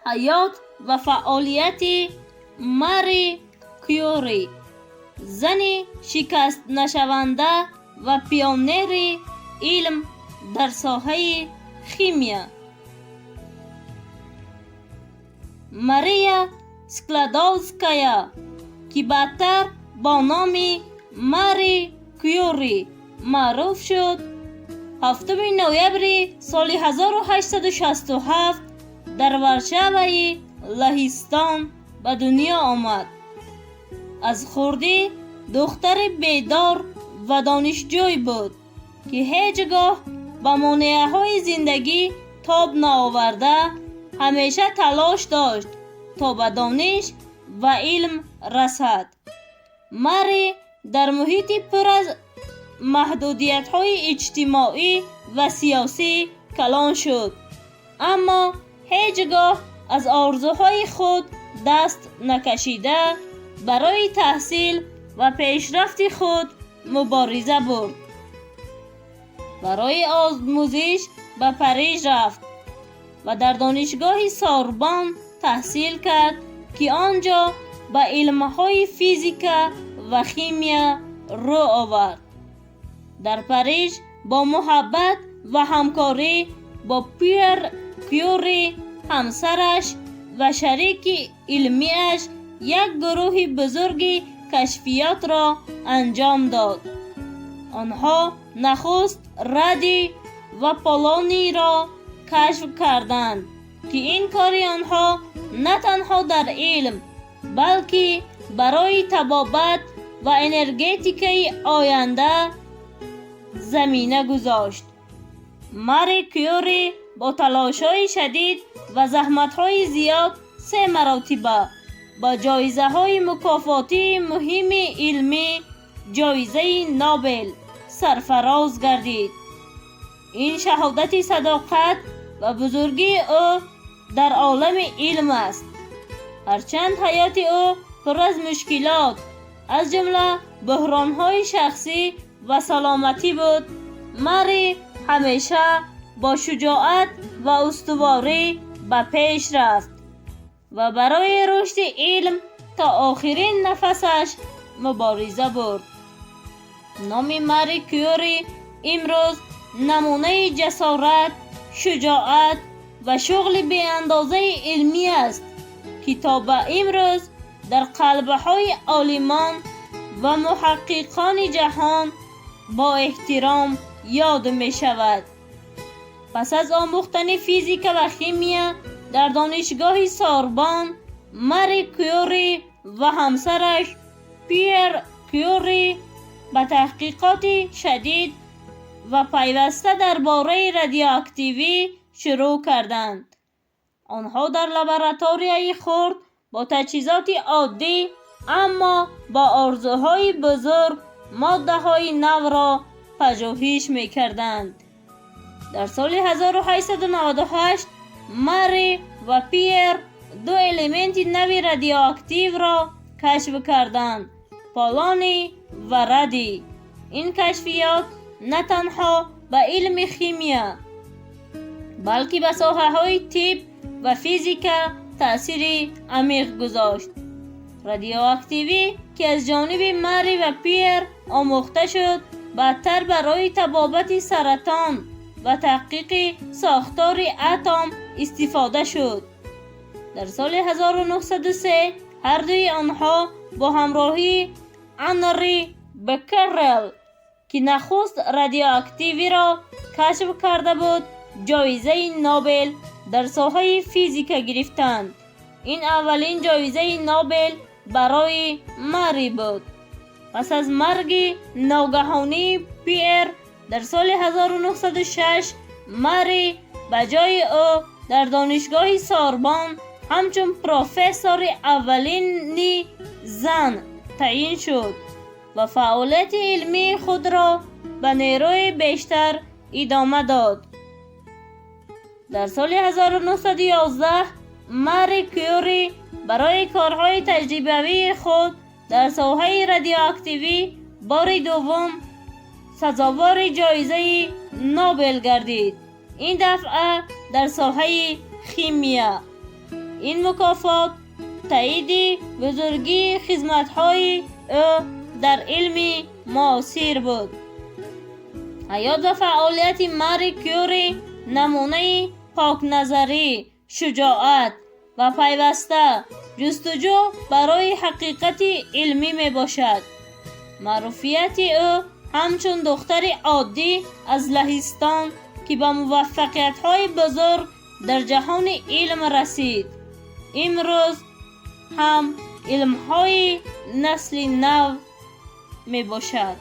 Ҳаёт ва фаъолияти Мари Кюри, зани шикастнашаванда ва пионери илм дар соҳаи химия. Мария Складовская, ки баъдтар бо номи Мари Кюри маъруф шуд, 7 ноябри соли 1867 дар Варшаваи Лаҳистон ба дунё омад. Аз хурдӣ духтари бедор ва донишҷӯй буд, ки ҳеҷ гоҳ ба монеаҳои зиндагӣ тоб наоварда, ҳамеша талош дошт, то ба дониш ва илм расад. Мари дар муҳити пур аз маҳдудиятҳои иҷтимоӣ ва сиёсӣ калон шуд, аммо ҳеҷ гоҳ аз орзуҳои худ даст накашида, барои таҳсил ва пешрафти худ мубориза бурд. Барои омӯзиш ба Париж рафт ва дар донишгоҳи Сорбон таҳсил кард, ки он ҷо ба илмҳои физика ва химия рӯ овард. Дар Париж бо муҳаббат ва ҳамкорӣ бо Пьер Кюри, ҳамсараш ва шарики илмиаш, як гурӯҳи бузурги кашфиётро анҷом дод. Онҳо нахуст радий ва полонийро кашф карданд, ки ин кори онҳо на танҳо дар илм, балки барои табобат ва энергетикаи оянда замина гузошт. Мари Кюри бо талошҳои шадид ва заҳматҳои зиёд се маротиба ба ҷоизаҳои мукофотии муҳими илмӣ, ҷоизаи Нобел, сарфароз гардид. Ин шаҳодати садоқат ва бузургии ӯ дар олами илм аст. Ҳарчанд ҳаёти ӯ пур аз мушкилот, аз ҷумла буҳронҳои шахсӣ ва саломатӣ буд, Мари ҳамеша бо шуҷоат ва устуворӣ ба пеш рафт ва барои рушди илм то охирин нафасаш мубориза бурд. Номи Мари Кюри имрӯз намунаи ҷасорат, шуҷоат ва шуғли беандозаи илмӣ аст, ки то ба имрӯз дар қалбҳои олимон ва муҳаққиқони ҷаҳон бо эҳтиром ёд мешавад. Пас аз омӯхтани физика ва химия дар донишгоҳи Сорбон, Мари Кюри ва ҳамсараш Пьер Кюри ба таҳқиқоти шадид ва пайваста дар бораи радиоактивӣ шурӯъ карданд. Онҳо дар лабораторияи хурд бо таҷҳизоти оддӣ, аммо бо орзуҳои бузург моддаҳои навро пажӯҳиш мекарданд. Дар соли 1898 Мари ва Пьер ду элементи нави радиоактивро кашф карданд: полоний ва радий. Ин кашфиёт на танҳо ба илми химия, балки ба соҳаҳои тиб ва физика таъсири амиқ гузошт. Радиоактивӣ, ки аз ҷониби Мари ва Пьер омӯхта шуд, баъдтар барои табобати саратон ва таҳқиқи сохтори атом истифода шуд. Дар соли 1903 ҳардуи онҳо бо ҳамроҳии Анри Беккерел, ки нахуст радиоактивиро кашф карда буд, ҷоизаи Нобел дар соҳаи физика гирифтанд. Ин аввалин ҷоизаи Нобел барои Мари буд. Пас аз марги ногаҳонии Пьер дар соли 1906, Мари ба ҷои ӯ дар донишгоҳи Сорбон ҳамчун профессори аввалини зан таъин шуд ва фаъолияти илмии худро ба нерӯи бештар идома дод. Дар соли 1911 Мари Кюри барои корҳои таҷрибавии худ дар соҳаи радиоактивӣ бори дуввум сазовори ҷоизаи Нобел гардид, ин дафъа дар соҳаи химия. Ин мукофот таъйиди бузургии хизматҳои ӯ дар илми муосир буд. Ҳаёт ва фаъолияти Мари Кюри намунаи покназарӣ, шуҷоат ва пайваста ҷустуҷӯ барои ҳақиқати илмӣ мебошад. Маъруфияти ӯ ҳамчун духтари оддӣ аз Лаҳистон, ки ба муваффақиятҳои бузург дар ҷаҳони илм расид, имрӯз ҳам илҳоми насли нав мебошад.